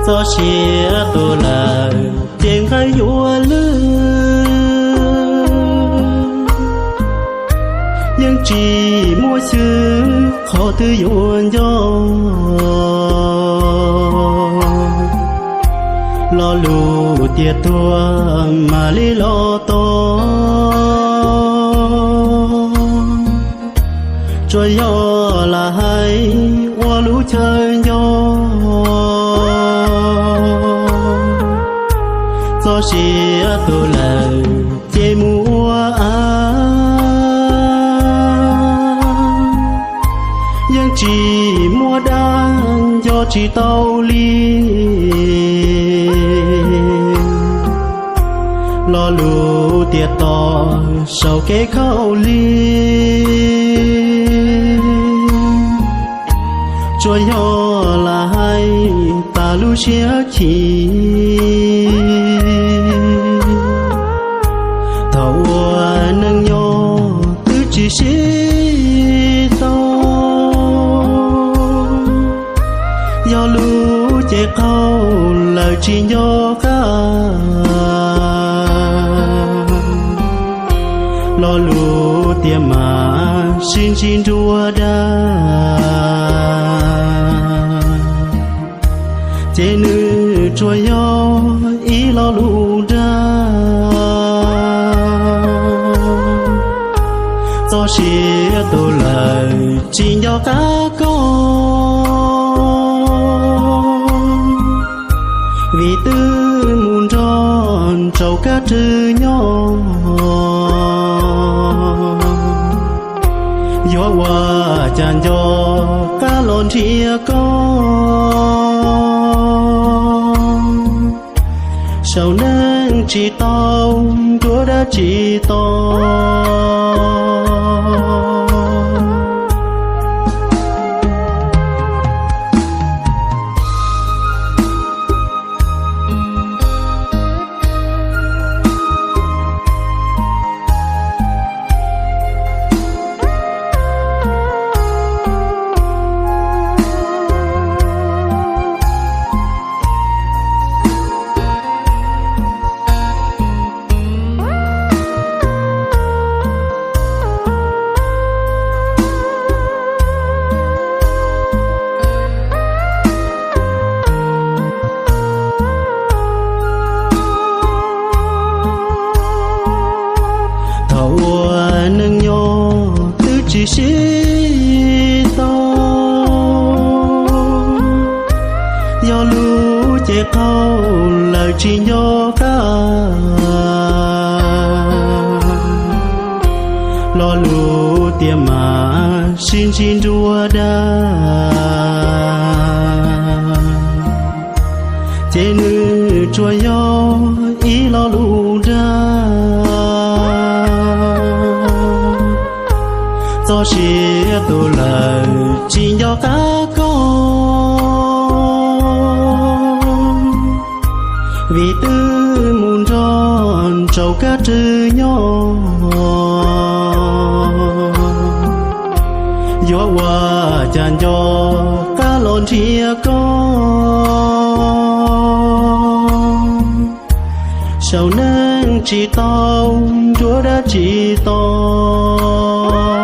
Txoj sia tu lawm ces nqaij yuav lwj, yeej tsis muaj xyw qhov twg yuav nco. Lo lus tias tuag mam li los tos, tsuas yog lam hais ua lub chaw nco. Txoj sia tu lawm ces mus ua av, yeej tsis muaj dab nco tsis tau li. Lo lus tias tos saum kev khaum li, tsuas yog lam hais tas lub siab chim. Thaum ua neej nyob twb tsis sib tau, yog lub cev qaug lawm tsis nco qab. Lo lus tias mam sib ntsib nruab dab, ces nws tsuas yog ib lo lus dag. Txoj sia tu lawm tsis nco qab koj, vim twb mus nrog rau kab rwg nyob. Yuav ua cas nco qab los nrhiav koj, saum neej tsis tau nruab dab tsi tos. Thaum ua neej nyob twb tsis sib tau, yog lub cev qaug lawm tsis nco qab. Lo lus tias mam sib ntsib nruab dab, ces nws tsuas yog ib lo lus dag. Txoj sia tu lawm tsis nco qab koj, vim twb mus nrog rau kab rwg nyob. Yuav ua cas nco qab los nrhiav koj, saum neej tsis tau nruab dab tsi tos.